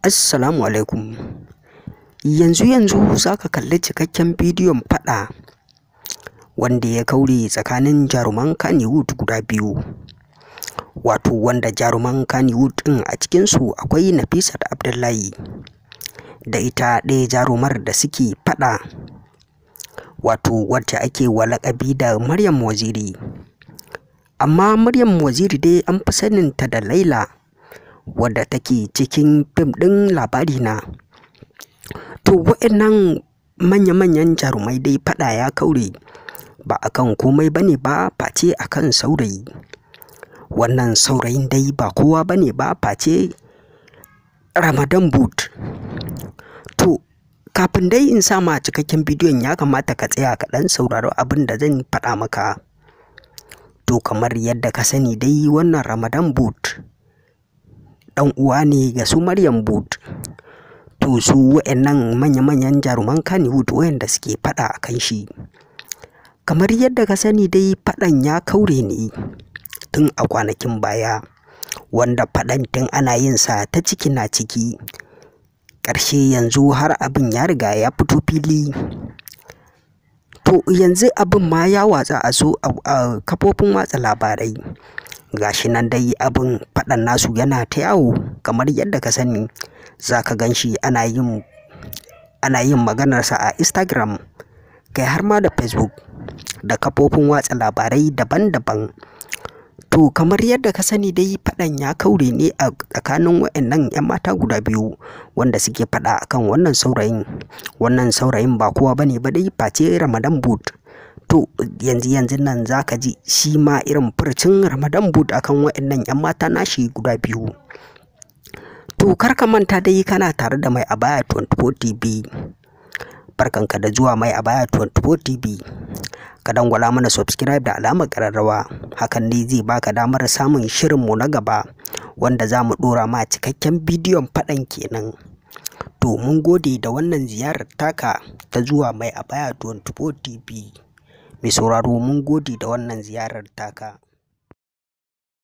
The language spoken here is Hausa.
Assalamu alaikum. Yanzu yanzu za ka kalli cikakken bidiyon faɗa wanda ya kaure tsakanin jaruman Kannywood guda biyu. Wato wanda jaruman Kannywood ɗin a cikinsu akwai Nafisat Abdullahi da ita ɗaya jarumar da suke faɗa, wato wacce ake wa laƙabi da Maryam Waziri. Amma Maryam Waziri dai an fi saninta da Laila, wadda take cikin fim ɗin Labarina. To waɗannan manya-manyan jarumai dai faɗa ya kaure ba akan komai bane ba face akan saurayi. Wannan saurayin dai ba kowa bane ba face Ramadan Boot. To kafin dai in sama cikakken bidiyon, ya kamata ka tsaya ka ɗan saurari abin da zan faɗa maka. To kamar yadda ka sani dai, wannan Ramadan Boot ɗan uwa ne ga su Maryam Boot. To su waɗannan manya-manyan jaruman Kannywood wayanda suke faɗa a kan shi. Kamar yadda ka sani dai, faɗan ya kaure ne tun a kwanakin baya, wanda faɗan tun ana yin sa ta ciki na ciki. Ƙarshe yanzu har abin ya riga ya fito fili. To yanzu abin ma ya watsa a so a kafofin watsa labarai. Gashi nan dai abin faɗan nasu yana ta yawo. Kamar yadda ka sani, za ka gan shi ana yin maganarsa a Instagram, kai har ma da Facebook da kafofin watsa labarai daban-daban. To kamar yadda ka sani dai, faɗan ya kaure ne a tsakanin waɗannan 'yan mata guda biyu wanda suke faɗa akan wannan saurayin. Wannan saurayin ba kowa bane ba dai face Ramadan Boot. To yanzu yanzu nan za ka ji shi ma irin furcin Ramadan Boot akan waɗannan 'yan mata nashi guda biyu. To kar ka manta dai, kana tare da Mai Abaya 24 TV. Barkanka da zuwa Mai Abaya 24 TV. Ka dangwala mana subscribe da alamar ƙararrawa. Hakan ne zai baka damar samun shirinmu na gaba wanda za mu ɗora ma cikakken bidiyon faɗan kenan. To mun gode da wannan ziyarar taka ta zuwa Mai Abaya 24 TV. Mai sauraro, mun gode da wannan ziyarar taka.